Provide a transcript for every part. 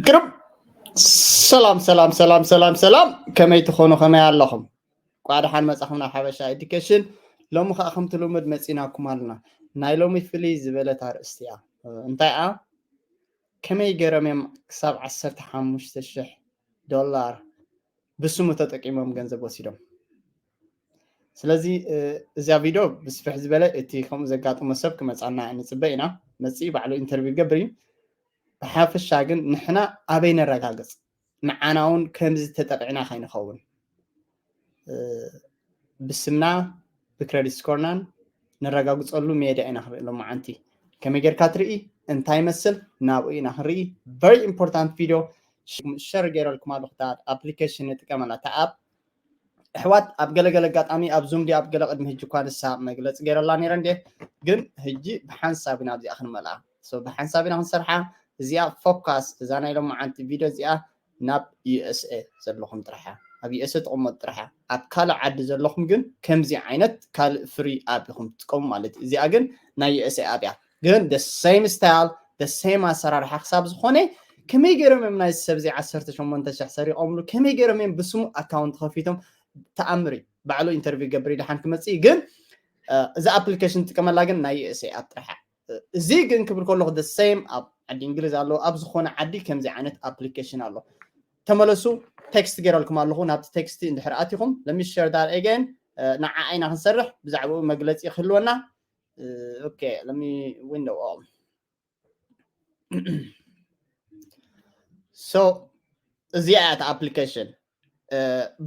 ግርም። ሰላም ሰላም ሰላም ሰላም ሰላም፣ ከመይ ትኾኑ? ከመይ ኣለኹም? ቋ ደሓን መጻኹም ናብ ሓበሻ ኤዱኬሽን። ሎሚ ከዓ ከምቲ ልሙድ መጺናኩም ኣለና። ናይ ሎሚ ፍልይ ዝበለት ኣርእስቲ እያ። እንታይ እያ? ከመይ ገይሮም እዮም ክሳብ ዓሰርተ ሓሙሽተ ሽሕ ዶላር ብስሙ ተጠቂሞም ገንዘብ ወሲዶም? ስለዚ እዚኣ ቪድዮ ብስፍሕ ዝበለ እቲ ከምኡ ዘጋጥሞ ሰብ ክመፃና ንፅበ ኢና። መፂ ባዕሉ ኢንተርቪው ገብር እዩ። ብሓፈሻ ግን ንሕና ኣበይ ነረጋግፅ? ንዓና እውን ከምዚ ተጠቂዕና ከይንኸውን ብስምና ብክረዲት ስኮርናን ነረጋግፀሉ ሜድያ ኢና ክንርኢ ሎማዓንቲ። ከመይ ጌርካ ትርኢ? እንታይ ይመስል? ናብኡ ኢና ክንርኢ። ቨሪ ኢምፖርታንት ቪድዮ። ሸር ገይረልኩም ኣለኹ። ኣፕሊኬሽን ንጥቀመላ። እታ ኣፕ ኣሕዋት ኣብ ገለገለ ኣጋጣሚ ኣብ ዙም ድያ ኣብ ገለ ቅድሚ ሕጂ እኳ ንሳ መግለፂ ገይረላ ነይረ እንዴ? ግን ሕጂ ብሓንሳብ ኢና ኣብዚኣ ክንመልኣ። ብሓንሳብ ኢና ክንሰርሓ። እዚኣ ፎካስ እዛ ናይ ሎማዓንቲ ቪድዮ እዚኣ ናብ ዩኤስኤ ዘለኹም ጥራሕ እያ። ኣብ ዩኤስኤ ትቕመጡ ጥራሕ እያ። ኣብ ካልእ ዓዲ ዘለኹም ግን ከምዚ ዓይነት ካልእ ፍሪ ኣፕ ኢኹም ትጥቀሙ ማለት እዩ። እዚኣ ግን ናይ ዩኤስኤ ኣፕ እያ። ግን the same style, the same ኣሰራርሓ ክሳብ ዝኾነ ከመይ ገይሮም እዮም ናይ ሰብ እዚ ዓሰርተ ሸሞንተ ሽሕ ሰሪቖምሉ? ከመይ ገይሮም እዮም ብስሙ ኣካውንት ከፊቶም? ተኣምር እዩ። ባዕሉ ኢንተርቪው ገብር እዩ፣ ደሓን ክመጽእ እዩ። ግን እዚ ኣፕሊኬሽን ትጥቀመላ ግን ናይ ዩኤስኤ ኣፕ ጥራሕ እያ። እዚ ግን ክብል ከለኹ the same ኣብ ዓዲ እንግሊዝ ኣለዉ፣ ኣብ ዝኾነ ዓዲ ከምዚ ዓይነት ኣፕሊኬሽን ኣሎ። ተመለሱ። ቴክስት ገይረልኩም ኣለኹ። ናብቲ ቴክስቲ እንድሕር ኣቲኹም let me share that again። ንዓ ኢና ክንሰርሕ ብዛዕባኡ መግለፂ ክህልወና። ኦኬ let me window all so እዚኣ እያ ኣፕሊኬሽን።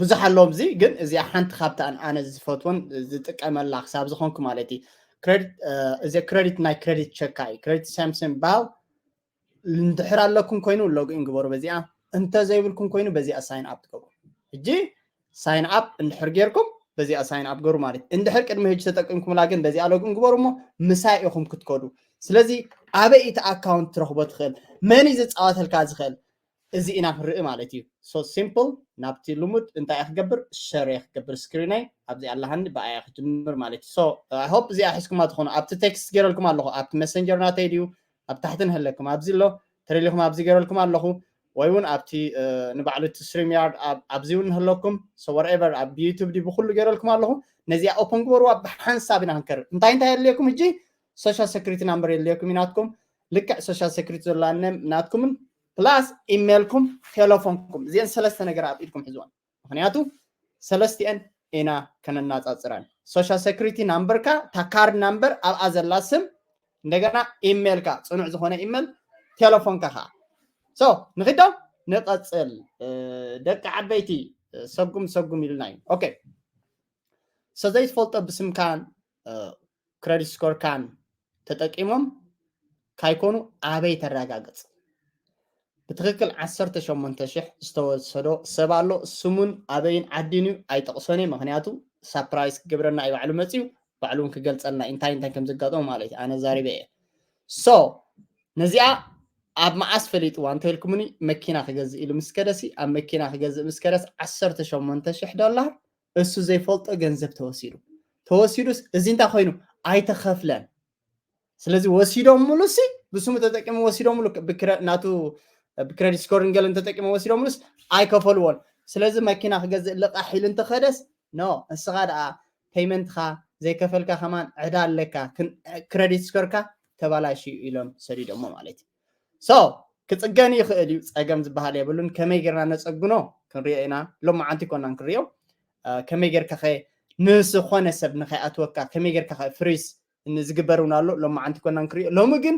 ብዙሕ ኣለዎም እዚ ግን እዚኣ ሓንቲ ካብታ ኣነ ዝፈትወን ዝጥቀመላ ክሳብ ዝኾንኩ ማለት እዩ። እዚ ክሬዲት ናይ ክሬዲት ቸካ እዩ። ክሬዲት ሳምሰን ባል እንድሕር ኣለኩም ኮይኑ ሎግኢን ግበሩ በዚኣ፣ እንተ ዘይብልኩም ኮይኑ በዚኣ ሳይን ኣፕ ትገብሩ። ሕጂ ሳይን ኣፕ እንድሕር ጌርኩም በዚኣ ሳይን ኣፕ ገሩ ማለት እዩ። እንድሕር ቅድሚ ሕጂ ተጠቂምኩምላ ግን በዚኣ ሎግኢን ግበሩ እሞ ምሳይ ኢኹም ክትከዱ። ስለዚ ኣበይ እቲ ኣካውንት ትረኽቦ ትኽእል፣ መን እዩ ዝፃወተልካ ዝኽእል፣ እዚ ኢና ክንርኢ ማለት እዩ። So simple። ናብቲ ልሙድ እንታይ እየ ክገብር? ሸር እየ ክገብር ስክሪነይ ኣብዚ ኣለሃኒ ብኣያ ክጅምር ማለት እዩ። So I hope እዚኣ ሒዝኩማ ትኾኑ። ኣብቲ ቴክስት ገይረልኩም ኣለኹ ኣብቲ መሰንጀር ናተይ ድዩ ኣብ ታሕቲ ንህለኩም ኣብዚ ኣሎ ተደሊኹም ኣብዚ ገይረልኩም ኣለኹ ወይ እውን ኣብቲ ንባዕሉ እቲ ስትሪም ያርድ ኣብዚ እውን ንህለኩም so whatever ኣብ ዩቱብ ድዩ ብኩሉ ገይረልኩም ኣለኹ። ነዚኣ ኦፕን ግበርዋ ብሓንሳብ ኢና ክንከርብ። እንታይ እንታይ የድልየኩም ሕጂ? ሶሻል ሴኩሪቲ ናምበር የድልየኩም እዩ ናትኩም። ልክዕ ሶሻል ሴኩሪቲ ዘላ ናትኩምን ፕላስ ኢሜይልኩም ቴሌፎንኩም እዚአን ሰለስተ ነገር ኣብ ኢድኩም ሕዝወን። ምክንያቱ ሰለስቲአን ኢና ከነናፃፅረን። ሶሻል ሴኩሪቲ ናምበርካ እታ ካርድ ናምበር ኣብኣ ዘላ ስም እንደገና ኢሜይልካ ፅኑዕ ዝኾነ ኢሜይል ቴሌፎንካ ከዓ so ንኺዶ ንቐፅል። ደቂ ዓበይቲ ሰጉም ሰጉም ኢሉና እዩ። ኦኬ so ዘይትፈልጦ ብስምካን ክረዲት ስኮርካን ተጠቂሞም ካይኮኑ ኣበይ ተረጋግፅ? ብትክክል ዓሰርተ ሸሞንተ ሽሕ ዝተወሰዶ ሰብ ኣሎ። ስሙን ኣበይን ዓዲን እዩ ኣይጠቕሶን እየ። ምክንያቱ ሳፕራይዝ ክገብረና እዩ ባዕሉ መፅዩ ባዕሉ እውን ክገልፀልና እንታይ እንታይ ከም ዘጋጠሙ ማለት እዩ። ኣነ ዛሪበ እየ። So ነዚኣ ኣብ መዓስ ፈሊጥዋ እንተልኩምኒ መኪና ክገዝእ ኢሉ ምስ ከደሲ ኣብ መኪና ክገዝእ ምስ ከደስ ዓሰርተ ሸሞንተ ሽሕ ዶላር እሱ ዘይፈልጦ ገንዘብ ተወሲዱ። ተወሲዱስ እዚ እንታይ ኮይኑ ኣይተኸፍለን። ስለዚ ወሲዶምሉ ሲ ብስሙ ተጠቂሙ ወሲዶምሉ ናቱ ብክረዲት ስኮርን ገለን ተጠቂሙ ወሲዶምሉስ ኣይከፈልዎን። ስለዚ መኪና ክገዝእ ልቃሕ ኢሉ እንተኸደስ ኖ እስኻ ደኣ ፔይመንትኻ ዘይከፈልካ ከማን ዕዳ ኣለካ ክረዲት ስኮርካ ተባላሽ እዩ ኢሎም ሰዲዶሞ ማለት እዩ። So ክፅገን ይኽእል እዩ፣ ፀገም ዝበሃል የብሉን። ከመይ ጌርና ነፀግኖ ክንሪኦ ኢና። ሎማዓንቲ ኮናን ክንሪኦ ከመይ ጌርካ ከ ንዝኾነ ሰብ ንኸይኣትወካ ከመይ ጌርካ ከ ፍሪዝ ዝግበር እውን ኣሎ። ሎማዓንቲ ኮናን ክሪኦ። ሎሚ ግን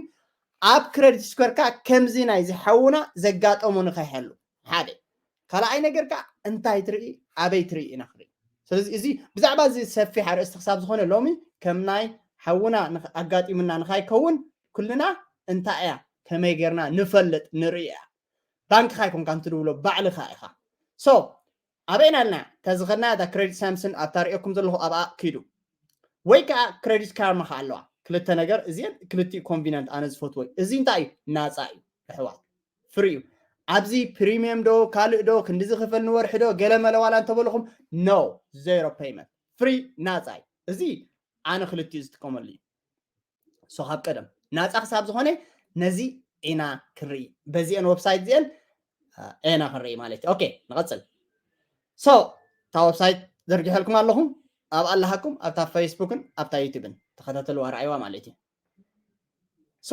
ኣብ ክረዲት ስኮርካ ከምዚ ናይ ዝሓውና ዘጋጠሙ ንኸይሕሉ ሓደ ካልኣይ ነገር ከዓ እንታይ ትርኢ ኣበይ ትርኢ ኢና ክርኢ። ስለዚ እዚ ብዛዕባ እዚ ሰፊሕ ኣርእስቲ ክሳብ ዝኾነ ሎሚ ከም ናይ ሓውና ኣጋጢሙና ንኻይከውን ኩልና እንታይ እያ ከመይ ጌርና ንፈልጥ ንርኢ እያ። ባንክኻ ኣይኮንካ እንትድውሎ ባዕልኻ ኢኻ። So ኣበይና ኣለና ተዝኸድና እታ ክሬዲት ሳምስን ኣብታ ርእየኩም ዘለኹ ኣብኣ ኪዱ ወይ ከዓ ክሬዲት ካርማ ከዓ ኣለዋ። ክልተ ነገር እዚአን ክልቲኡ ኮንቪነንት ኣነ ዝፈትዎ እዩ። እዚ እንታይ እዩ? ናፃ እዩ ኣሕዋት፣ ፍሪ እዩ። ኣብዚ ፕሪሚየም ዶ ካልእ ዶ ክንዲ ዝኽፈል ንወርሒ ዶ ገለ መለ ዋላ እንተበልኹም no zero payment free ናፃ እዩ። እዚ ኣነ ክልቲኡ ዝጥቀመሉ እዩ። So ካብ ቀደም ናፃ ክሳብ ዝኾነ ነዚ ኢና ክንርኢ። በዚአን ዌብሳይት እዚአን ኢና ክንርኢ ማለት እዩ። ኦኬ፣ ንቐፅል። ሶ እታ ዌብሳይት ዘርጊሐልኩም ኣለኹም። ኣብ ኣለሃኩም ኣብታ ፌስቡክን ኣብታ ዩቲብን ተኸታተልዋ፣ ረኣይዋ ማለት እዩ። ሶ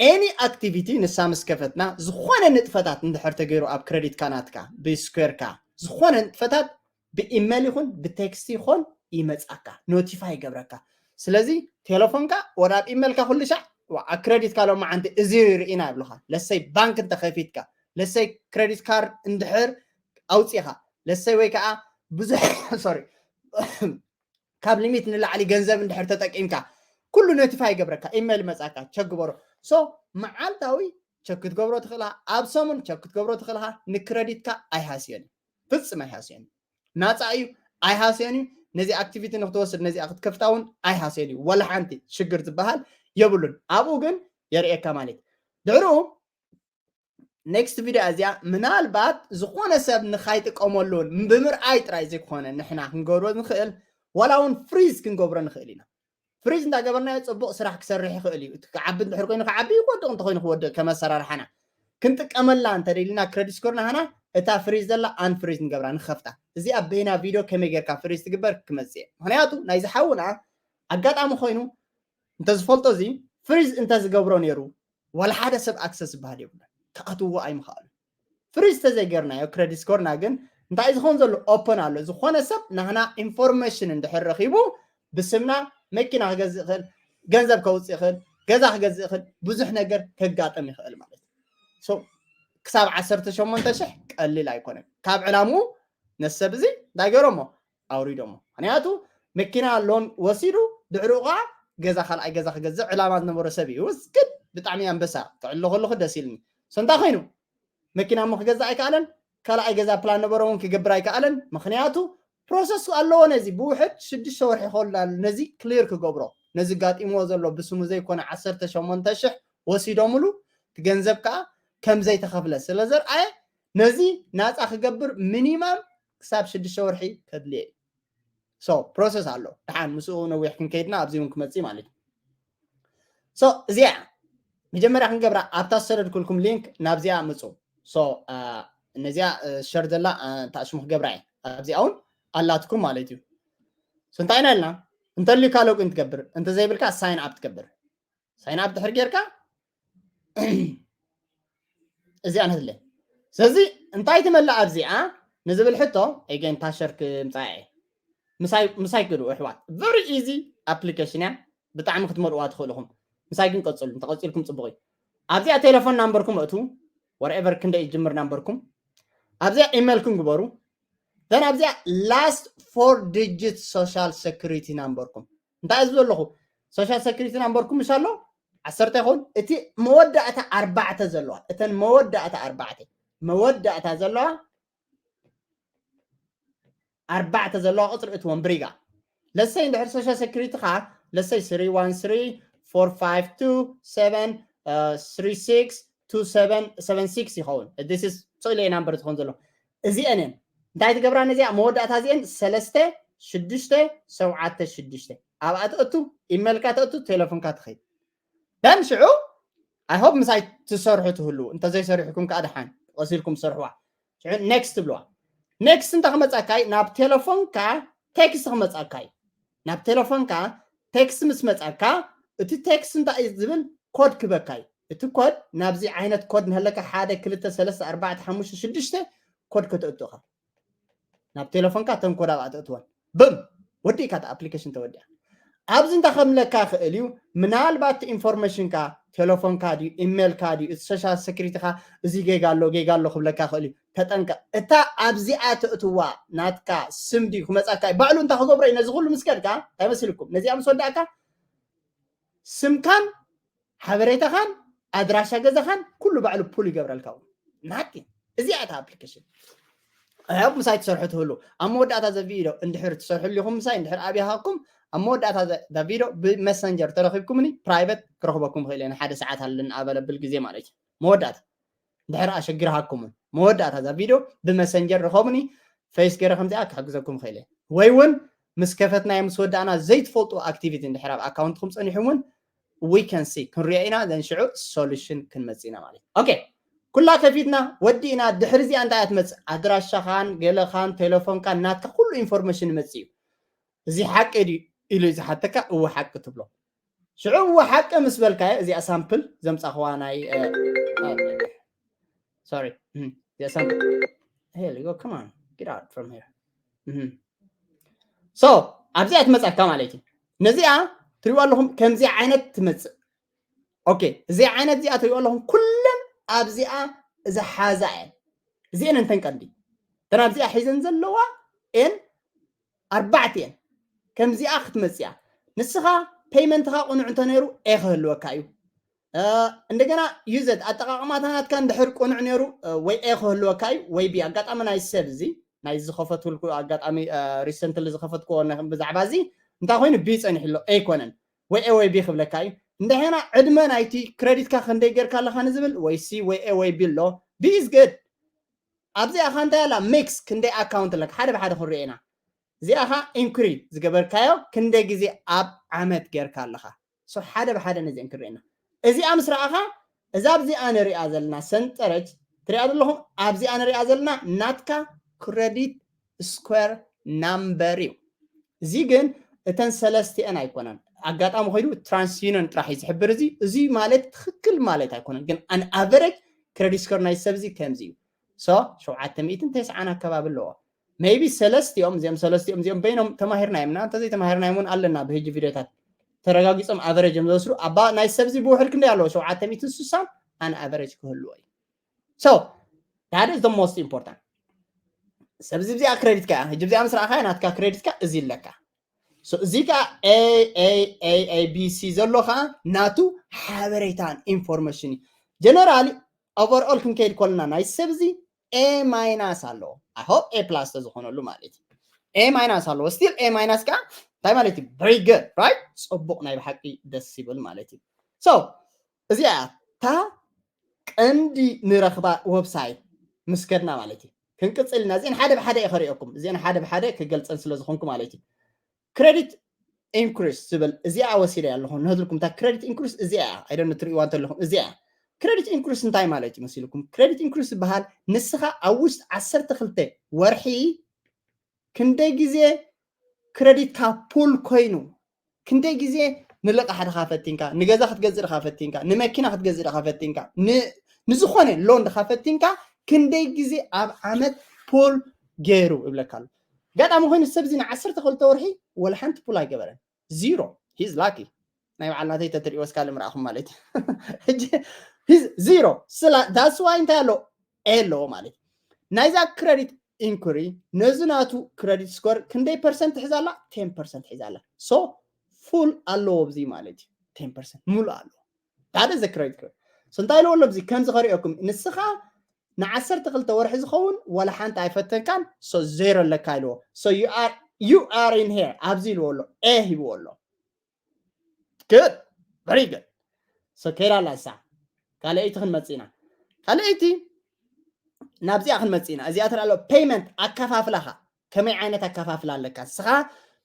ኤኒ ኣክቲቪቲ ንሳ ምስ ከፈትና፣ ዝኾነ ንጥፈታት እንድሕር ተገይሩ ኣብ ክረዲትካ ናትካ ብስኩዌርካ ዝኾነ ንጥፈታት ብኢሜል ይኹን ብቴክስት ይኹን ይመጻካ፣ ኖቲፋይ ይገብረካ። ስለዚ ቴሌፎንካ ወደ ኣብ ኢሜልካ ኩሉ ሻዕ ኣብ ክረዲትካ ሎማዓንቲ እዚ ርኢና ይብሉካ። ለሰይ ባንክ እንተኸፊትካ፣ ለሰይ ክረዲት ካርድ እንድሕር ኣውፂኻ፣ ለሰይ ወይ ከዓ ብዙሕ ሶሪ ካብ ሊሚት ንላዕሊ ገንዘብ እንድሕር ተጠቂምካ ኩሉ ኖቲፋይ ይገብረካ፣ ኢሜል ይመጻካ፣ ቸክ ግበሮ። ሶ መዓልታዊ ቸክ ክትገብሮ ትኽእልኻ፣ ኣብ ሰሙን ቸክ ክትገብሮ ትኽእልኻ። ንክረዲትካ ኣይሃስዮን እዩ፣ ፍጽም ኣይሃስዮን እዩ። ናጻ እዩ፣ ኣይሃስዮን እዩ። ነዚ ኣክቲቪቲ ንክትወስድ ነዚኣ ክትከፍታ እውን ኣይሃስዮን እዩ። ወላ ሓንቲ ሽግር ዝበሃል የብሉን። ኣብኡ ግን የርእየካ ማለት ድሕርኡ ኔክስት ቪድዮ እዚኣ ምናልባት ዝኾነ ሰብ ንኻይጥቀመሉን ብምርኣይ ጥራይ ዘይኮነ ንሕና ክንገብሮ ንኽእል፣ ዋላ እውን ፍሪዝ ክንገብሮ ንኽእል ኢና። ፍሪዝ እንዳገበርናዮ ጽቡቕ ስራሕ ክሰርሕ ይኽእል እዩ። እቲ ክዓቢ እንድሕር ኮይኑ ክዓቢ፣ ክወድቕ እንተኮይኑ ክወድቕ፣ ከም ኣሰራርሓና ክንጥቀመላ እንተደሊና ክረዲት ስኮርና ሃና እታ ፍሪዝ ዘላ ኣንፍሪዝ ንገብራ፣ ንኸፍታ። እዚኣ በይና ቪድዮ ከመይ ጌርካ ፍሪዝ ትግበር ክመጽእ እየ። ምክንያቱ ናይዚ ሓውና ኣጋጣሚ ኮይኑ እንተዝፈልጦ እዚ ፍሪዝ እንተዝገብሮ ነይሩ ዋላ ሓደ ሰብ ኣክሰስ ዝበሃል የብሉን፣ ክኣትዎ ኣይምኽኣሉ። ፍሪዝ ተዘይገርናዮ ክረዲት ስኮርና ግን እንታይ ዝኸውን ዘሎ ኦፐን ኣሎ። ዝኾነ ሰብ ናህና ኢንፎርሜሽን እንድሕር ረኺቡ ብስምና መኪና ክገዝእ ይኽእል፣ ገንዘብ ከውፅእ ይኽእል፣ ገዛ ክገዝእ ይኽእል፣ ብዙሕ ነገር ከጋጥም ይኽእል ማለት እዩ። ሶ ክሳብ ዓሰርተ ሸሞንተ ሽሕ ቀሊል ኣይኮነን። ካብ ዕላምኡ ነዚ ሰብ እዚ እንታይ ገይሮሞ ኣውሪዶሞ። ምክንያቱ መኪና ሎን ወሲዱ ድሕሪኡ ከዓ ገዛ ካልኣይ ገዛ ክገዝእ ዕላማ ዝነበሮ ሰብ እዩ። ውስ ግን ብጣዕሚ ኣንበሳ ክዕሎ ከለኹ ደስ ኢልኒ። ሶ እንታይ ኮይኑ መኪና እሞ ክገዝእ ኣይከኣለን፣ ካልኣይ ገዛ ፕላን ነበሮ እውን ክገብር ኣይከኣለን። ምክንያቱ ፕሮሰስ ኣለዎ። ነዚ ብውሕድ ሽዱሽተ ወርሒ ይኸውል ኣሎ ነዚ ክሊር ክገብሮ። ነዚ ጋጢምዎ ዘሎ ብስሙ ዘይኮነ ዓሰርተ ሸሞንተ ሽሕ ወሲዶምሉ፣ እቲ ገንዘብ ከዓ ከም ዘይተኸፍለ ስለ ዘርኣየ ነዚ ናፃ ክገብር ሚኒማም ክሳብ ሽዱሽተ ወርሒ ከድልየ እዩ። ሶ ፕሮሰስ ኣሎ። ደሓን ምስኡ ነዊሕ ክንከይድና ኣብዚ እውን ክመፅእ ማለት እዩ። ሶ እዚኣ መጀመርያ ክንገብራ ኣብታ ዝሰደድኩልኩም ሊንክ ናብዚኣ ምፁ። ሶ ነዚኣ ሸር ዘላ ታሽሙ ክገብራ እየ። ኣብዚኣ እውን ኣላትኩም ማለት እዩ። ሶ እንታይ ኢና ኢልና እንተልዩካ ሎግ ኢን ትገብር፣ እንተዘይብልካ ሳይን ኣፕ ትገብር። ሳይን ኣፕ ድሕር ጌርካ እዚኣ ነትለ። ስለዚ እንታይ ትመልእ ኣብዚኣ ንዝብል ሕቶ ኤገን ታሸር ክምፃ እየ። ምሳይ ምሳይ ክዱ ኣሕዋት፣ ቨሪ ኢዚ ኣፕሊኬሽን እያ። ብጣዕሚ ክትመልእዋ ትኽእሉ ኢኹም። ምሳይ ግን ቀፅሉ፣ እንተቐፂልኩም ፅቡቕ እዩ። ኣብዚኣ ቴሌፎን ናምበርኩም እቱ፣ ወርኤቨር ክንደይ ይጅምር ናምበርኩም። ኣብዚኣ ኢሜልኩም ግበሩ። ዘን ኣብዚኣ ላስት ፎር ዲጂት ሶሻል ሴኩሪቲ ናምበርኩም። እንታይ እዚ ዘለኹ ሶሻል ሴኩሪቲ ናምበርኩም ምሽ ኣሎ ዓሰርተ ይኸውን። እቲ መወዳእታ ኣርባዕተ ዘለዋ፣ እተን መወዳእታ ኣርባዕተ መወዳእታ ዘለዋ ኣርባዕተ ዘለዋ ቁፅሪ እትዎም ብሪጋ። ለሰይ እንድሕር ሶሻል ሴኩሪቲኻ ለሰይ ስሪ ዋን ስሪ ፎር ፋይቭ ቱ ሰቨን ስሪ ሲክስ ቱ ሰቨን ሰቨን ሲክስ ይኸውን። This is ስእሊ ናምበር ዝኸውን ዘሎ እዚአን እየን። እንታይ ትገብራ ነዚኣ መወዳእታ እዚአን ሰለስተ ሽዱሽተ ሸውዓተ ሽዱሽተ ኣብኣ ተእቱ፣ ኢሜልካ ተእቱ፣ ቴሌፎንካ ትኸይድ። ደን ሽዑ ኣይ ሆፕ ምሳይ ትሰርሑ ትህልዉ፣ እንተዘይሰሪሕኩም ከዓ ደሓን ቀሲልኩም ትሰርሕዋ። ሽዑ ኔክስት ትብልዋ። ኔክስት እንተ ክመፀካ እዩ ናብ ቴሌፎንካ ቴክስት ክመፀካ እዩ። ናብ ቴሌፎንካ ቴክስት ምስ መፀካ እቲ ቴክስት እንታይ እዩ ዝብል ኮድ ክበካ እዩ። እቲ ኮድ ናብዚ ዓይነት ኮድ ንሃለካ ሓደ ክልተ ሰለስተ ኣርባዕተ ሓሙሽተ ሽዱሽተ ኮድ ከተእቱ ኢኻ። ናብ ቴሌፎንካ ተን ኮድ ኣብኣ ተእትወን ብም ወዲእካ እቲ ኣፕሊኬሽን ተወዲኣ። ኣብዚ እንታይ ከምለካ ክእል እዩ። ምናልባት እቲ ኢንፎርሜሽንካ ቴሌፎንካ ድዩ ኢሜልካ ድዩ እቲ ሶሻል ሴኩሪቲካ እዚ ጌጋ ኣሎ ጌጋ ኣሎ ክብለካ ክእል እዩ። ተጠንቀቕ። እታ ኣብዚኣ ተእትዋ ናትካ ስም ድዩ ክመፃካ እዩ። ባዕሉ እንታይ ክገብሮ እዩ። ነዚ ኩሉ ምስ ከድካ እንታይ መሲልኩም ነዚኣ ምስ ወዳእካ ስምካን ሓበሬታኻን ኣድራሻ ገዛኻን ኩሉ ባዕሉ ፑል ይገብረልካ። ናቲ እዚኣ እታ ኣፕሊኬሽን ኣብ ምሳይ ትሰርሑ ትህሉ ኣብ መወዳእታ ዘ ቪዲዮ እንድሕር ትሰርሑ ኣለኹም ምሳይ እንድሕር ኣብያሃኩም ኣብ መወዳእታ ዘ ቪዲዮ ብመሰንጀር ተረኺብኩምኒ ፕራይቨት ክረኽበኩም ክእል እየ። ንሓደ ሰዓት ኣለኒ ኣበለብል ግዜ ማለት እዩ። መወዳእታ እንድሕር ኣሸጊርሃኩምን መወዳእታ እዛ ቪድዮ ብመሰንጀር ርኸቡኒ፣ ፌስ ገይረ ከምዚኣ ክሕግዘኩም ክእል እየ። ወይ እውን ምስ ከፈትናዮ ምስ ወዳእና ዘይትፈልጡ ኣክቲቪቲ እንድሕር ኣብ ኣካውንትኩም ፀኒሑ እውን we can see ክንሪኦ ኢና ዘን ሽዑ solution ክንመጽእ ኢና ማለት okay ኩላ ከፊትና ወዲእና ድሕሪ እዚኣ እንታይ እያ ትመጽእ ኣድራሻኻን ገለኻን ቴሌፎንካን ናትካ ኩሉ information ይመጽእ እዩ እዚ ሓቂ ድዩ ኢሉ ዝሓተካ እወ ሓቂ ትብሎ ሽዑ እወ ሓቂ ምስ በልካዮ እዚኣ sample ዘምጻኽዋ ናይ sorry እዚኣ sample here you go come on get out from here so ኣብዚኣ ትመጻካ ማለት እዩ ነዚኣ ትሪእዋ ኣለኹም ከምዚ ዓይነት ትመጽእ okay እዚኣ ዓይነት እዚኣ ትሪእዋ ኣለኹም ኩለን ኣብዚኣ ዝሓዛ እየን እዚአን እንተን ቀንዲ እተን ኣብዚኣ ሒዘን ዘለዋ ኤን ኣርባዕተ እየን ከምዚኣ ክትመጽእ እያ ንስኻ payment ኻ ቅኑዕ እንተነይሩ ኤ ክህልወካ እዩ እንደገና usage ኣጠቃቅማታ ናትካ እንድሕር ቅኑዕ ነይሩ ወይ ኤ ክህልወካ እዩ ወይ ቢ ኣጋጣሚ ናይ ሰብ እዚ ናይ ዝኸፈትልኩ ኣጋጣሚ recently ዝኸፈትክዎ ብዛዕባ እዚ እንታይ ኮይኑ ቢ ጸኒሑ ኣሎ ኣይኮነን ወይ ኤ ወይ ቢ ክብለካ እዩ እንደገና ዕድመ ናይቲ credit ካ ክንደይ ጌርካ ኣለኻ ንዝብል ወይ ሲ ወይ ኤ ወይ ቢ ኣሎ ቢ is good ኣብዚኣ ኻ እንታይ ኣላ mix ክንደይ account ኣለካ ሓደ ብሓደ ክንሪኦ ኢና እዚኣ ኻ inquiry ዝገበርካዮ ክንደይ ግዜ ኣብ ዓመት ጌርካ ኣለኻ so ሓደ ብሓደ ነዚአን ክንሪኦ ኢና እዚኣ ምስ ረኣኻ እዛ ኣብዚኣ ንሪኣ ዘለና ሰንጠረጅ ትሪኣ ዘለኹም ኣብዚኣ ንሪኣ ዘለና ናትካ credit score number እዩ እዚ ግን እተን ሰለስቲአን ኣይኮነን ኣጋጣሚ ኮይዱ transunion ጥራሕ እዩ ዝሕብር እዚ እዚ ማለት ትኽክል ማለት ኣይኮነን ግን an average credit score ናይ ሰብ እዚ ከምዚ እዩ so ሸውዓተ ሚእትን ተስዓን ኣከባቢ ኣለዎ maybe ሰለስቲኦም እዚኦም ሰለስቲኦም እዚኦም በይኖም ተማሂርና እዮም እና እንተዘይ ተማሂርና እዮም ኣለና ብህጂ ቪድዮታት ተረጋጊጾም average እዮም ዝወስዱ ኣባ ናይ ሰብ እዚ ብውሕድ ክንደይ ኣለዎ ሸውዓተ ሚእትን ስሳን an average ክህልዎ እዩ so that is the most important ሰብ እዚ እዚኣ credit ካ ህጂ እዚኣ ምስ ረኣኻ ናትካ credit ካ እዚ ኣለካ እዚ ከዓ A A A A B C ዘሎ ከዓ ናቱ ሓበሬታን information እዩ generally overall ክንከይድ ከለና ናይ ሰብ እዚ A minus ኣለዎ I hope A plus ተዝኾነሉ ማለት እዩ A minus ኣለዎ still A minus ከዓ እንታይ ማለት እዩ very good right ፅቡቅ ናይ ብሓቂ ደስ ይብል ማለት እዩ so እዚኣ እታ ቀንዲ ንረኽባ website ምስ ከድና ማለት እዩ ክንቅፅል ኢና እዚአን ሓደ ብሓደ እየ ከሪኦኩም እዚአን ሓደ ብሓደ ክገልፀን ስለ ዝኾንኩ ማለት እዩ credit increase ዝብል እዚኣ ወሲደ ኣለኹ ንህዝልኩም እታ credit increase እዚኣ እያ ኣይደነ ትርእይዋ እንተለኹም እዚኣ እያ credit increase እንታይ ማለት እዩ መሲልኩም credit increase ዝበሃል ንስኻ ኣብ ውሽጢ ዓሰርተ ክልተ ወርሒ ክንደይ ግዜ credit ካ pull ኮይኑ ክንደይ ግዜ ንልቃሕ ድኻ ፈቲንካ ንገዛ ክትገዝእ ድኻ ፈቲንካ ንመኪና ክትገዝእ ድኻ ፈቲንካ ንዝኾነ loan ድኻ ፈቲንካ ክንደይ ግዜ ኣብ ዓመት pull ገይሩ ይብለካ ኣሎ ኣጋጣሚ ኮይኑ ሰብ እዚ ንዓሰርተ ክልተ ወርሒ ወላ ሓንቲ pull ኣይገበረን zero he's lucky ናይ በዓል ናተይ ተትሪእዎ እስካለ ምርኣኹም ማለት እዩ zero ስላ that's why እንታይ ኣሎ A ኣለዎ ማለት እዩ ናይዛ credit inquiry ነዚ ናቱ credit score ክንደይ percent ትሕዛ ኣላ ten percent ትሕዛ ኣላ so full ኣለዎ ኣብዚ ማለት እዩ ten percent ሙሉእ ኣለዎ ሓደ ዘ credit score እንታይ ኢለዎ ኣሎ እዚ ከምዚ ከሪኦኩም ንስኻ ንዓሰርተ ክልተ ወርሒ ዝኸውን ወላ ሓንቲ ኣይፈተንካን so zero ኣለካ ኢልዎ so you are you are in here ኣብዚ ኢልዎ ኣሎ A ሂብዎ ኣሎ good very good so ከይዳ ኣላ እሳ ካልኣይቲ ክንመፅእ ኢና ካልኣይቲ ናብዚኣ ክንመፅእ ኢና እዚኣ ትርኣ ኣሎ payment ኣከፋፍላኻ ከመይ ዓይነት ኣከፋፍላ ኣለካ ንስኻ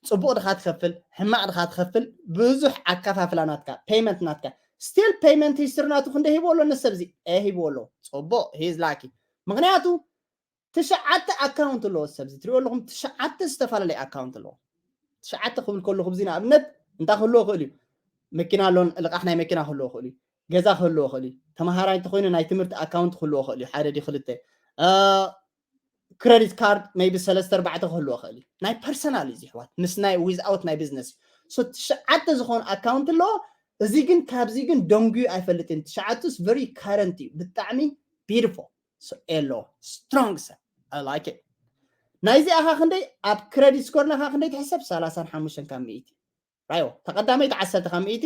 ፅቡቅ ድኻ ትኸፍል ሕማቅ ድኻ ትኸፍል ብዙሕ ኣከፋፍላ ናትካ payment ናትካ still payment history ናቱ ክንደ ሂብዎ ኣሎ ንሰብ እዚ A ሂብዎ ኣሎ ፅቡቅ he's lucky ምክንያቱ ትሽዓተ account ኣለዎ ሰብ እዚ ትሪኦ ኣለኹም ትሽዓተ ዝተፈላለዩ account ኣለዎ ትሽዓተ ክብል ከለኹ እዚ ንኣብነት እንታይ ክህልዎ ክእል እዩ መኪና ኣሎን ልቃሕ ናይ መኪና ክህልዎ ክእል እዩ ገዛ ክህልዎ ክእል እዩ ተምሃራይ እንተኮይኑ ናይ ትምህርቲ account ክህልዎ ክእል እዩ ሓደ ዲ ክልተ credit card maybe ሰለስተ ኣርባዕተ ክህልዎ ክእል እዩ ናይ personal እዩ ዝሕዋት ምስ ናይ without ናይ business so ትሽዓተ ዝኾኑ account ኣለዎ እዚ ግን ካብዚ ግን ደንጉዩ ኣይፈልጥን ትሽዓቱስ very current እዩ ብጣዕሚ beautiful so A ኣለዎ strong ሰብ I like it ናይዚኣ ኻ ክንደይ ኣብ credit score ናኻ ክንደይ ትሕሰብ ሰላሳን ሓሙሽተን ካብ ሚእቲ ራዮ ተቐዳመይቲ ዓሰርተ ካብ ሚእቲ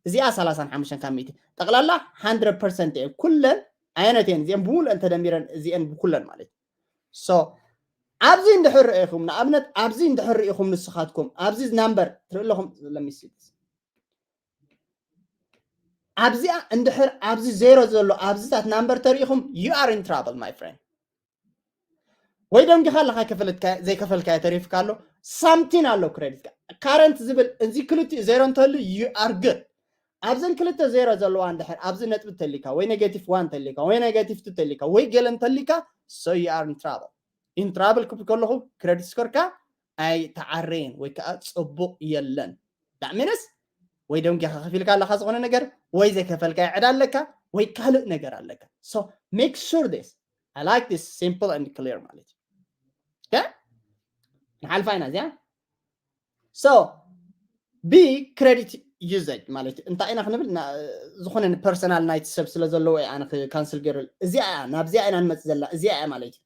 እዚኣ ሰላሳን ሓሙሽተን ካብ ሚእቲ ጠቕላላ hundred percent እየ ኩለን ኣየነት እየን እዚአን ብምሉአን ተደሚረን እዚአን ብኩለን ማለት እዩ so ኣብዚ እንድሕር ርኢኹም ንኣብነት ኣብዚ እንድሕር ርኢኹም ንስኻትኩም ኣብዚ number ትርኢ ኣለኹም let me see ኣብዚኣ እንድሕር ኣብዚ ዜሮ ዘሎ ኣብዚታት number ተሪኢኹም you are in trouble my friend ወይ ደንጊኻ ኣለኻ ከፈለትካ ዘይከፈልካዮ ተሪፍካ ኣሎ something ኣሎ credit ካ current ዝብል እዚ ክልቲኡ ዜሮ እንተሉ you are good ኣብዘን ክልተ ዜሮ ዘለዋ እንድሕር ኣብዚ ነጥቢ ተሊካ ወይ negative one ተሊካ ወይ negative two ተሊካ ወይ ገለ እንተሊካ so you are in trouble። In trouble ክብል ከለኹ credit score ካ ኣይተዓረየን ወይ ከዓ ፅቡቕ የለን። That means ወይ ደንጊኻ ከፊልካ ኣለካ ዝኾነ ነገር ወይ ዘይከፈልካ ዕዳ ኣለካ ወይ ካልእ ነገር ኣለካ። So make sure this. I like this simple and clear ማለት እዩ። Okay? ንሓልፋ ኢና እዚኣ። So B credit usage ማለት እዩ። እንታይ ኢና ክንብል? ዝኾነ personal ናይቲ ሰብ ስለ ዘለዎ እየ ኣነ cancel ገይሩ። እዚኣ እያ፣ ናብዚኣ ኢና ንመፅእ ዘላ፣ እዚኣ እያ ማለት እዩ።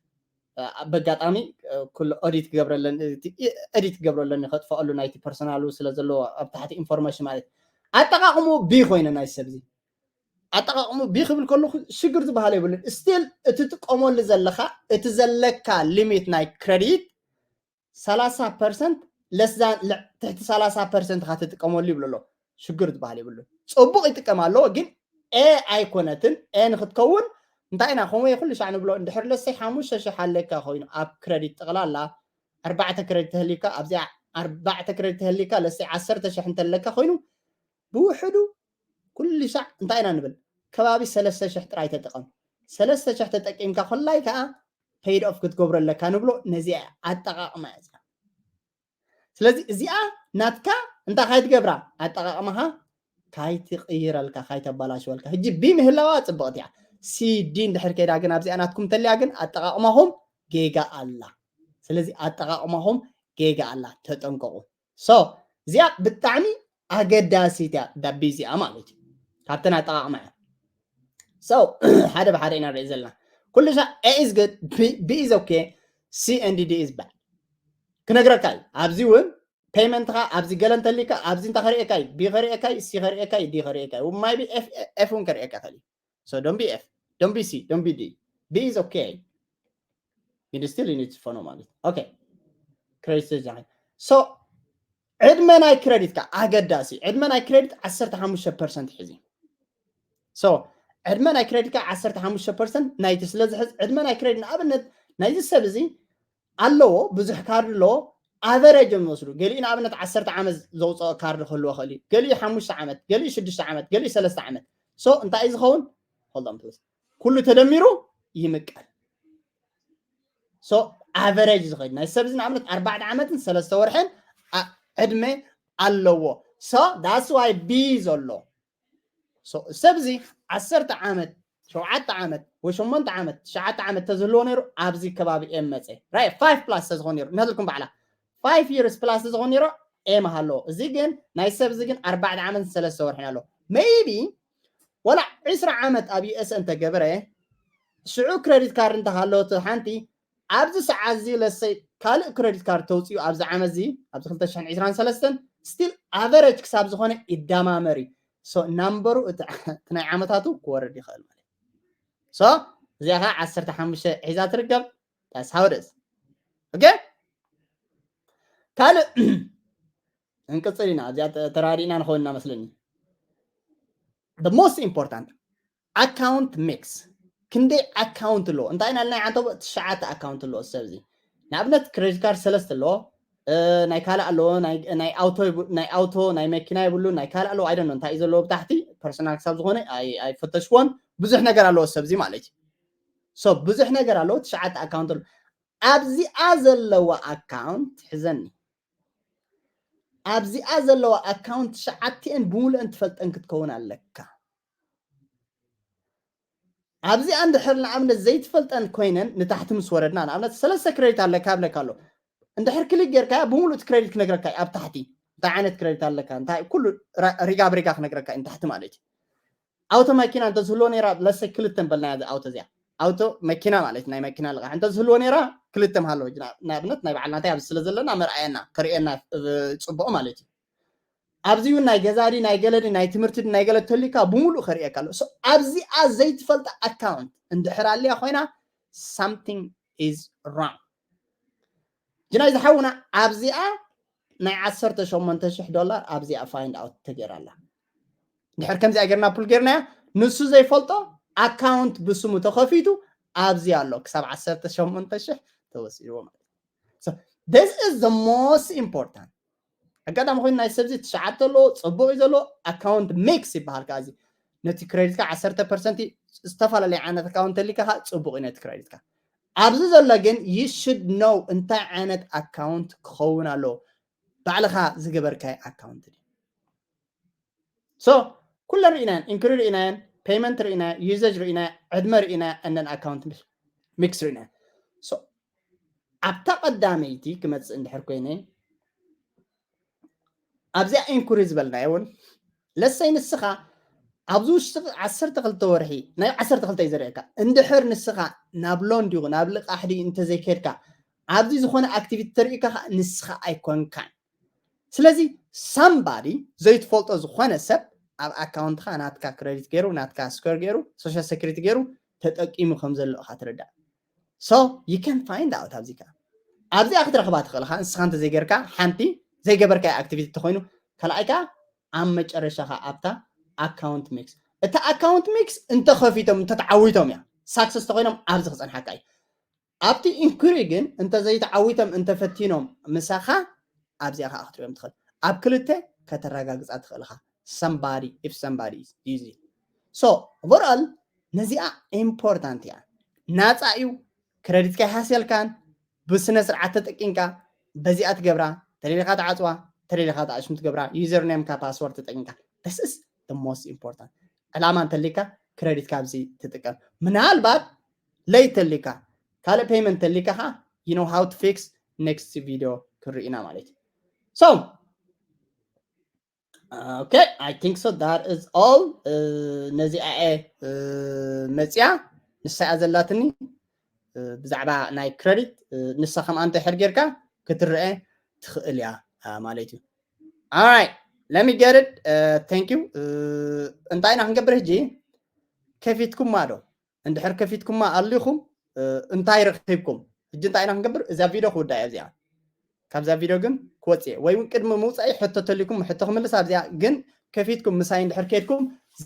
በጋጣሚ ኩሉ ኦዲት ክገብረለን ኤዲት ክገብረለኒ ከጥፈኣሉ ናይቲ personal ኡ ስለ ዘለዎ ኣብ ታሕቲ ኢንፎርሜሽን ማለት ኣጠቃቅሙ ቢ ኮይነ ናይ ሰብ እዚ ኣጠቃቅሙ ቢ ክብል ከለኩ ሽግር ዝበሃል የብሉን። ስቲል እቲ ትጥቀመሉ ዘለካ እቲ ዘለካ ሊሚት ናይ ክረዲት ሰላሳ ፐርሰንት ለስዛን ትሕቲ ሰላሳ ፐርሰንት ካ ትጥቀመሉ ይብሉ ኣሎ። ሽግር ዝበሃል የብሉን። ፅቡቅ ይጥቀም ኣለዎ ግን ኤ ኣይኮነትን። ኤ ንክትከውን እንታይ ኢና ከምኡ ኩሉ ሻዕ ንብሎ እንድሕር ለሰይ ሓሙሽተ ሽሕ ኣለካ ኮይኑ ኣብ ክረዲት ጠቅላላ ኣርባዕተ ክረዲት ተህሊካ ኣብዚኣ ኣርባዕተ ክረዲት ተህሊካ ለሰይ ዓሰርተ ሽሕ እንተለካ ኮይኑ ብውሕዱ ኩሉ ሻዕ እንታይ ኢና ንብል ከባቢ ሰለስተ ሽሕ ጥራይ ተጠቀም። ሰለስተ ሽሕ ተጠቂምካ ኮላይ ከዓ paid off ክትገብሮ ኣለካ ንብሎ ነዚኣ ኣጠቃቅማ እያ። ስለዚ እዚኣ ናትካ እንታይ ካይትገብራ ኣጠቃቅማኻ ካይትቅይረልካ ካይተባላሽወልካ። ሕጂ ቢ ምህላዋ ፅብቅቲ እያ። ሲዲ እንድሕር ከይዳ ግን ኣብዚኣ ናትኩም ተልያ ግን ኣጠቃቅማኹም ጌጋ ኣላ። ስለዚ ኣጠቃቅማኹም ጌጋ ኣላ፣ ተጠንቀቁ። So እዚኣ ብጣዕሚ ኣገዳሲት እያ ዳቢ እዚኣ ማለት እዩ። ካብተን ኣጠቃቅማ እያ። So ሓደ ብሓደ ኢና ንርኢ ዘለና ኩሉ ሻ A is good, B is okay, C and D is bad ክነግረካ እዩ። ኣብዚ እውን ፔይመንትካ ኣብዚ ገለ እንተሊካ ኣብዚ እንታ ከርእየካ እዩ፣ ቢ ከርእየካ እዩ፣ ሲ ከርእየካ እዩ፣ ዲ ከርእየካ እዩ፣ maybe ኤፍ እውን ከርእየካ ይኽእል እዩ። So don't be F, don't be C, don't be D. B is okay. You still need to follow ማለት okay. Credit so ዕድመ ናይ ክረዲትካ ኣገዳሲ። ዕድመ ናይ ክረዲት ዓሰርተ ሓሙሽተ ፐርሰንት ሕዚ። So ዕድመ ናይ ክረዲትካ ዓሰርተ ሓሙሽተ ፐርሰንት ናይቲ ስለ ዝሕዝ ዕድመ ናይ ክረዲት ንኣብነት ናይዚ ሰብ እዚ ኣለዎ ብዙሕ ካርድ ኣለዎ። ኣቨሬጅ እዮም ዝወስዱ። ገሊኡ ንኣብነት ዓሰርተ ዓመት ዘውፅኦ ካርድ ክህልዎ ይኽእል እዩ። ገሊኡ ሓሙሽተ ዓመት፣ ገሊኡ ሽዱሽተ ዓመት፣ ገሊኡ ሰለስተ ዓመት። So እንታይ እዩ ዝኸውን? Hold on please. ኩሉ ተደሚሩ ይምቀል። So ኣቨሬጅ ዝኸድ ናይ ሰብ እዚ ንኣብነት ኣርባዕተ ዓመትን ሰለስተ ወርሕን ዕድመ ኣለዎ። So that's why B ዘሎ ሰብ እዚ ዓሰርተ ዓመት ሸውዓተ ዓመት ወይ ሸሞንተ ዓመት ትሽዓተ ዓመት ተዝህልዎ ነይሩ ኣብዚ ከባቢ ኤም መፀ ራይ ፋይቭ ፕላስ ተዝኾን ነይሩ ነትልኩም ባዕላ ፋይቭ ይርስ ፕላስ ተዝኾን ነይሩ ኤም ሃለዎ። እዚ ግን ናይ ሰብ እዚ ግን ኣርባዕተ ዓመት ሰለስተ ወርሕን ኣሎ። ሜይቢ ወላ ዕስራ ዓመት ኣብ ዩኤስ እንተገበረ ሽዑ ክረዲት ካርድ እንተሃለወት ሓንቲ ኣብዚ ሰዓት እዚ ለሰይ ካልእ ክረዲት ካርድ ተውፅኡ ኣብዚ ዓመት እዚ ኣብዚ ክልተ ሽሕን ዕስራን ሰለስተን ስቲል ኣቨረጅ ክሳብ ዝኾነ ይዳማመር እዩ። ናምበሩ እቲ ናይ ዓመታቱ ክወርድ ይኽእል ማለት so እዚኣ ከዓ ዓሰርተ ሓሙሽተ ሒዛ ትርከብ። ታስሃውደስ ኦኬ ካልእ እንቅፅል ኢና እዚኣ ተራዲእና ንኸውን እናመስለኒ the most important account mix ክንደይ ኣካውንት ኣለዎ እንታይ ኢና ናይ ዓንተ ትሽዓተ ኣካውንት ኣለዎ ሰብ እዚ ንኣብነት ክሬዲት ካርድ ሰለስተ ኣለዎ ናይ ካልእ ኣለዎ ናይ ኣውቶ ናይ ኣውቶ ናይ መኪና ይብሉ ናይ ካልእ ኣለዎ ኣይደኖ እንታይ እዩ ዘለዎ ብታሕቲ ፐርሰናል ክሳብ ዝኾነ ኣይፈተሽዎን ብዙሕ ነገር ኣለዎ ሰብ እዚ ማለት እዩ so ብዙሕ ነገር ኣለዎ ትሽዓተ ኣካውንት ኣለዎ ኣብዚኣ ዘለዋ ኣካውንት ሕዘኒ ኣብዚኣ ዘለዋ ኣካውንት ትሽዓቲኤን ብምሉእን ትፈልጠን ክትከውን ኣለካ ኣብዚኣ እንድሕር ንኣብነት ዘይትፈልጠን ኮይነን ንታሕቲ ምስ ወረድና ንኣብነት ሰለስተ ክሬዲት ኣለካ ብለካ ኣሎ እንድሕር ክሊክ ጌርካ ብምሉእ ክሬዲት ክነግረካ ኣብ ታሕቲ እንታይ ዓይነት ክሬዲት ኣለካ እንታይ ኩሉ ሪጋ ብሪጋ ክነግረካ ንታሕቲ ማለት እዩ ኣውቶ መኪና እንተዝህልዎ ነይራ ለሰ ክልተ በልና ኣውቶ እዚኣ ኣውቶ መኪና ማለት ናይ መኪና ልቃሕ እንተዝህልዎ ነይራ ክልተ ምሃለዎ ንኣብነት ናይ በዓል ናታይ ኣብዚ ስለ ዘለና መርኣየና ክርእየና ፅቡቕ ማለት እዩ ኣብዚ እውን ናይ ገዛ ዲ ናይ ገለ ዲ ናይ ትምህርቲ ዲ ናይ ገለ ተልካ ብምሉእ ከርእየካ ኣሎ ኣብዚኣ ዘይትፈልጣ ኣካውንት እንድሕር ኣልያ ኮይና something is wrong ጅናይ ዝሓውና ኣብዚኣ ናይ ዓሰርተ ሸሞንተ ሽሕ ዶላር ኣብዚኣ find out ተገይራ ኣላ ድሕር ከምዚኣ ጌርና ፑል ጌርናያ ንሱ ዘይፈልጦ ኣካውንት ብስሙ ተኸፊቱ ኣብዚ ኣሎ ክሳብ ዓሰርተ ሸሞንተ ሽሕ ተወሲድዎ ማለት this is the most important ኣጋጣሚ ኮይኑ ናይ ሰብዚ ትሽዓተ ኣለዎ፣ ጽቡቕ እዩ ዘሎ። ኣካውንት ሚክስ ይበሃል። ከዚ ነቲ ክሬዲትካ ዓሰርተ ፐርሰንት ዝተፈላለዩ ዓይነት ኣካውንት ተሊካ ከዓ ጽቡቕ እዩ ነቲ ክሬዲትካ። ኣብዚ ዘሎ ግን you should know እንታይ ዓይነት ኣካውንት ክኸውን ኣለዎ። ባዕልኻ ዝገበርካይ ኣካውንት ድዩ? So ኩለን ርኢናየን፣ ኢንኩሪ ርኢናየን፣ ፔይመንት ርኢናዮ፣ ዩዘጅ ርኢናዮ፣ ዕድመ ርኢናዮ፣ and then ኣካውንት ሚክስ ርኢናዮ። So ኣብታ ቀዳመይቲ ክመጽእ እንድሕር ኮይነ፣ ኣብዚኣ ኢንኩሪ ዝበልናዮ እውን ለሰይ ንስኻ ኣብዚ ውሽጢ ዓሰርተ ክልተ ወርሒ ናይ ዓሰርተ ክልተ እዩ ዘርእየካ። እንድሕር ንስኻ ናብ ሎን ዲኹ ናብ ልቓሕ ድዩ እንተዘይከድካ ኣብዚ ዝኾነ ኣክቲቪቲ ተርእዩካ ከዓ ንስኻ ኣይኮንካን። ስለዚ ሳምባዲ ዘይትፈልጦ ዝኾነ ሰብ ኣብ ኣካውንትካ ናትካ ክረዲት ገይሩ ናትካ ስኮር ገይሩ ሶሻል ሴኩሪቲ ገይሩ ተጠቂሙ ከም ዘሎ ኢኻ ትርዳእ። So you can find out ኣብዚ ከ ኣብዚኣ ክትረኽባ ትኽእል ኢኻ። ንስኻ እንተዘይገርካ ሓንቲ ዘይገበርካዮ ኣክቲቪቲ እንተኾይኑ ካልኣይ ከዓ ኣብ መጨረሻ ከዓ ኣብታ ኣካውንት ሚክስ እታ ኣካውንት ሚክስ እንተኸፊቶም እንተተዓዊቶም እያ ሳክሰስ ተኾይኖም ኣብዚ ክፀንሓካ እዩ። ኣብቲ ኢንኩሪ ግን እንተዘይተዓዊቶም እንተፈቲኖም ምሳኻ ኣብዚኣ ከዓ ክትሪኦም ትኽእል። ኣብ ክልተ ከተረጋግፃ ትኽእል ኢኻ። Somebody if somebody is using so overall ነዚኣ ኢምፖርታንት እያ። ናፃ እዩ። ክረዲትካ ይሃስየልካን ብስነ ስርዓት ተጠቂምካ በዚኣ ትገብራ ተደሊኻ ትዓፅዋ ተደሊኻ ትኣሽም ትገብራ username ካ password ተጠቂምካ this is the most important። ዕላማ እንተሊካ ክረዲት ካብዚ ትጥቀም ምናልባት ለይተሊካ ካልእ ፔይመንት ተሊካ ካ you know how to fix next video ክንርኢ ኢና ማለት እዩ። So okay, I think so that is all. ነዚኣ እየ መፅያ ንሳ እያ ዘላትኒ ብዛዕባ ናይ ክረዲት ንሳ ከምኣ እንተ ሕር ጌርካ ክትረአ ትኽእል እያ ማለት እዩ። Alright, let me get it. Thank you. እንታይ ኢና ክንገብር ሕጂ? ከፊትኩማ ዶ? እንድሕር ከፊትኩማ ኣሊኹም እንታይ ረኺብኩም? ሕጂ እንታይ ኢና ክንገብር? እዛ ቪድዮ ክውዳእ እያ እዚኣ። ካብዛ ቪድዮ ግን ክወፅእ ወይ እውን ቅድሚ ምውፃኢ ሕቶ ተሊኩም ሕቶ ክምልስ ኣብዚኣ ግን ከፊትኩም ምሳይ እንድሕር ከድኩም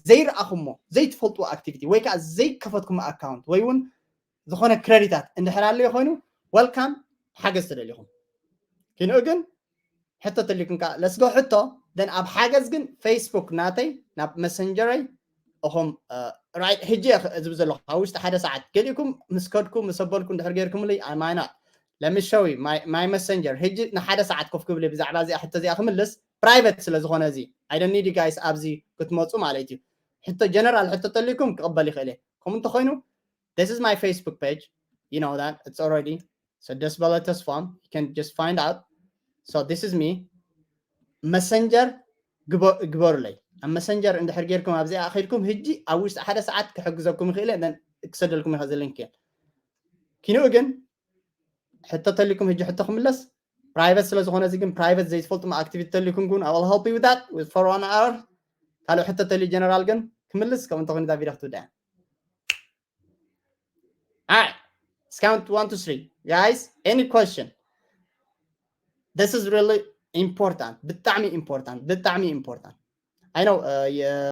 ዘይረኣኹሞ ዘይትፈልጥዎ ኣክቲቪቲ ወይ ከዓ ዘይከፈትኩም ኣካውንት ወይ እውን ዝኾነ ክረዲታት እንድሕር ኣለዮ ኮይኑ ወልካም ሓገዝ ተደሊኹም ኪንኡ ግን ሕቶ ተሊኩም ከዓ ለስጎ ሕቶ ደን ኣብ ሓገዝ ግን ፌስቡክ ናተይ ናብ መሰንጀረይ እኹም ራይት ሕጂ ዝብ ዘለኹ ኣብ ውሽጢ ሓደ ሰዓት ገሊእኩም ምስ ከድኩም ምስ ኣበልኩ እንድሕር ገይርኩምልይ ኣይማይናት ለምሸዊ ማይ መሰንጀር ሕጂ ንሓደ ሰዓት ኮፍ ክብል ብዛዕባ እዚኣ ሕቶ እዚኣ ክምልስ ፕራይቨት ስለ ዝኾነ እዚ ኣይደኒድ ጋይስ ኣብዚ ክትመፁ ማለት እዩ። ሕቶ ጀነራል ሕቶ ተሊኩም ክቕበል ይኽእል እየ። ከምኡ እንተኮይኑ this is my Facebook page, you know that it's already so ደስ በለ ተስፋም you can just find out. So this is me. መሰንጀር ግበሩለይ ኣብ መሰንጀር እንድሕር ጌርኩም ኣብዚኣ ኣኺድኩም ህጂ ኣብ ውሽጢ ሓደ ሰዓት ክሕግዘኩም ይኽእል እየ ክሰደልኩም ይኸ ዝልንክ እየ። ኪንኡ ግን ሕቶ ተሊኩም ህጂ ሕቶ ክምለስ ፕራይቨት ስለ ዝኾነ እዚ ግን ፕራይቨት ዘይትፈልጡ ኣክቲቪቲ ተሊኩም ግን I will help you with that for one hour። ካልእ ሕቶ ተሊ ጀነራል ግን ክምልስ ከም እንተኾይኑ እዛ ቪድዮ ክትውዳያ። Alright, let's count one to three. Guys, any question? This is really important. ብጣዕሚ important. ብጣዕሚ important. I know uh,